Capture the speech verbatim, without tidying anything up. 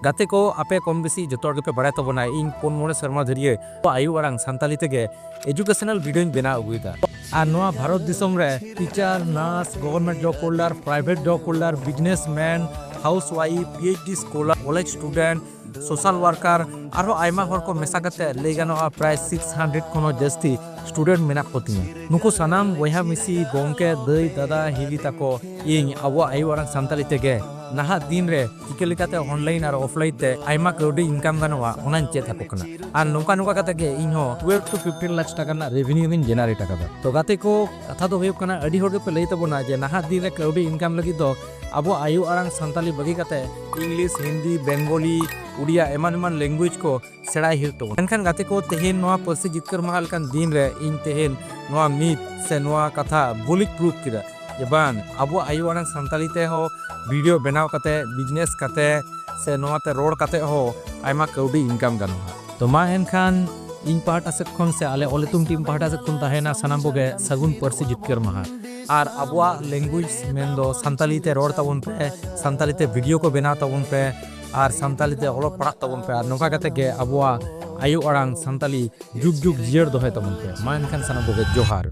ᱜᱟᱛᱮ ᱠᱚ, ᱟᱯᱮ ᱠᱚᱢ ᱵᱮᱥᱤ ᱡᱚᱛᱚ ᱦᱚᱲ ᱜᱮᱯᱮ ᱵᱟᱲᱟᱭ ᱛᱟᱵᱚᱱᱟ, ᱤᱧ ᱯᱩᱱ ᱢᱚᱬᱮ ᱥᱮᱨᱢᱟ ᱫᱷᱩᱨᱤᱭᱟᱹ ᱟᱭᱳ ᱟᱲᱟᱝ ᱥᱟᱱᱛᱟᱞᱤ ᱛᱮᱜᱮ educational video ᱧ ᱵᱮᱱᱟᱣ ᱟᱹᱜᱩᱭᱮᱫᱟ᱾ ᱟᱨ ᱱᱚᱣᱟ ᱵᱷᱟᱨᱚᱛ ᱫᱤᱥᱚᱢ ᱨᱮ teacher, nurse, government job holder, private job holder, businessman, housewife, PhD scholar, college student, social worker, ᱟᱨᱦᱚᱸ ᱟᱭᱢᱟ ᱦᱚᱲ ᱠᱚ ᱢᱮᱥᱟ ᱠᱟᱛᱮ ᱞᱟᱹᱭ ᱜᱟᱱᱚᱜᱼᱟ ᱯᱨᱟᱭ six hundred ᱠᱷᱚᱱ ᱦᱚᱸ ᱡᱟᱹᱥᱛᱤ student ᱢᱮᱱᱟᱜ ᱠᱚ ᱛᱤᱧᱟ᱾ ᱱᱩᱠᱩ ᱥᱟᱱᱟᱢ ᱵᱚᱭᱦᱟ ᱢᱤᱥᱤ, ᱜᱚᱢᱠᱮ, ᱫᱟᱹᱭ, ᱫᱟᱫᱟ, ᱦᱤᱞᱤ ᱛᱟᱠᱚ ᱤᱧ ᱟᱵᱚᱣᱟᱜ ᱟᱭᱳ ᱟᱲᱟᱝ ᱥᱟᱱᱛᱟᱞᱤ ᱛᱮᱜᱮ ᱱᱟᱦᱟᱜ ᱫᱤᱱ ᱨᱮ ᱪᱤᱠᱟᱹ ᱞᱮᱠᱟᱛᱮ online ᱟᱨ offline ᱛᱮ ᱟᱭᱢᱟ ᱠᱟᱹᱣᱰᱤ income ᱜᱟᱱᱚᱜᱼᱟ, ᱚᱱᱟᱧ ᱪᱮᱫ ᱟᱠᱚ ᱠᱟᱱᱟ᱾ ᱟᱨ ᱱᱚᱝᱠᱟ ᱱᱚᱝᱠᱟ ᱠᱟᱛᱮ ᱜᱮ ᱤᱧ ᱦᱚᱸ twelve to fifteen ᱞᱟᱠᱷ ᱴᱟᱠᱟ ᱨᱮᱱᱟᱜ revenue ᱦᱚᱸᱧ generate ᱟᱠᱟᱫᱟ᱾ ᱛᱚ ᱜᱟᱛᱮ ᱠᱚ, ᱠᱟᱛᱷᱟ ᱫᱚ ᱦᱩᱭᱩᱜ ᱠᱟᱱᱟ, ᱟᱹᱰᱤ ᱦᱚᱲ ᱜᱮᱯᱮ ᱞᱟᱹᱭ ᱛᱟᱵᱚᱱᱟ ᱡᱮ ᱱᱟᱦᱟᱜ ᱫᱤᱱ ᱨᱮ ᱠᱟᱹᱣᱰᱤ income ᱞᱟᱹᱜᱤᱫ ᱫᱚ ᱟᱵᱚᱣᱟᱜ ᱟᱭᱳ ᱟᱲᱟᱝ ᱥᱟᱱᱛᱟᱞᱤ ᱵᱟᱹᱜᱤ ᱠᱟᱛᱮ English, ᱦᱤᱱᱫᱤ, ᱵᱮᱝᱜᱚᱞᱤ, ᱩᱲᱤᱭᱟ ᱮᱢᱟᱱ ᱮᱢᱟᱱ language ᱠᱚ ᱥᱮᱬᱟᱭ ᱦᱩᱭᱩᱜ ᱛᱟᱵᱚᱱᱟ᱾ ᱢᱮᱱᱠᱷᱟᱱ ᱜᱟᱛᱮ ᱠᱚ, ᱛᱮᱦᱮᱧ ᱱᱚᱣᱟ ᱯᱟᱹᱨᱥᱤ ᱡᱤᱛᱠᱟᱹᱨ ᱢᱟᱦᱟ ᱞᱮᱠᱟᱱ ᱫᱤᱱ ᱨᱮ ᱤᱧ ᱛᱮᱦᱮᱧ ᱱᱚᱣᱟ myth ᱥᱮ ᱱᱚᱣᱟ ᱠᱟᱛᱷᱟ ᱵᱩᱞᱤᱧ prove ᱠᱮᱫᱟ ᱡᱮ ᱵᱟᱝ, ᱟᱵᱚᱣᱟᱜ ᱟᱭᱳ ᱟᱲᱟᱝ ᱥᱟᱱᱛᱟᱞᱤ ᱛᱮᱦᱚᱸ video ᱵᱮᱱᱟᱣ ᱠᱟᱛᱮ, business ᱠᱟᱛᱮ ᱥᱮ ᱱᱚᱣᱟᱛᱮ ᱨᱚᱲ ᱠᱟᱛᱮ ᱦᱚᱸ ᱟᱭᱢᱟ ᱠᱟᱹᱣᱰᱤ income ᱜᱟᱱᱚᱜᱼᱟ᱾ ᱛᱚ ᱢᱟ ᱮᱱᱠᱷᱟᱱ ᱤᱧ ᱯᱟᱦᱴᱟ ᱥᱮᱫ ᱠᱷᱚᱱ ᱥᱮ ᱟᱞᱮ ᱚᱞ ᱤᱛᱩᱱ team ᱯᱟᱦᱴᱟ ᱥᱮᱫ ᱠᱷᱚᱱ ᱛᱟᱦᱮᱱᱟ ᱥᱟᱱᱟᱢ ᱠᱚᱜᱮ ᱥᱟᱹᱜᱩᱱ ᱯᱟᱹᱨᱥᱤ ᱡᱤᱛᱠᱟᱹᱨ ᱢᱟᱦᱟ᱾ ᱟᱨ ᱟᱵᱚᱣᱟᱜ language ᱢᱮᱱᱫᱚ ᱥᱟᱱᱛᱟᱞᱤ ᱛᱮ ᱨᱚᱲ ᱛᱟᱵᱚᱱ ᱯᱮ, ᱥᱟᱱᱛᱟᱞᱤ ᱛᱮ video ᱠᱚ ᱵᱮᱱᱟᱣ ᱛᱟᱵᱚᱱ ᱯᱮ, ᱟᱨ ᱥᱟᱱᱛᱟᱞᱤ ᱛᱮ ᱚᱞᱚᱜ ᱯᱟᱲᱦᱟᱜ ᱛᱟᱵᱚᱱ ᱯᱮ᱾ ᱟᱨ ᱱᱚᱝᱠᱟ ᱠᱟᱛᱮ ᱜᱮ ᱟᱵᱚᱣᱟᱜ ᱟᱭᱳ ᱟᱲᱟᱝ ᱥᱟᱱᱛᱟᱞᱤ ᱡᱩᱜᱽ ᱡᱩᱜᱽ ᱡᱤᱭᱟᱹᱲ ᱫᱚᱦᱚᱭ ᱛᱟᱵᱚᱱ ᱯᱮ᱾ ᱢᱟ ᱮᱱᱠᱷᱟᱱ ᱥᱟᱱᱟᱢ ᱠᱚᱜᱮ ᱡᱚᱦᱟᱨ᱾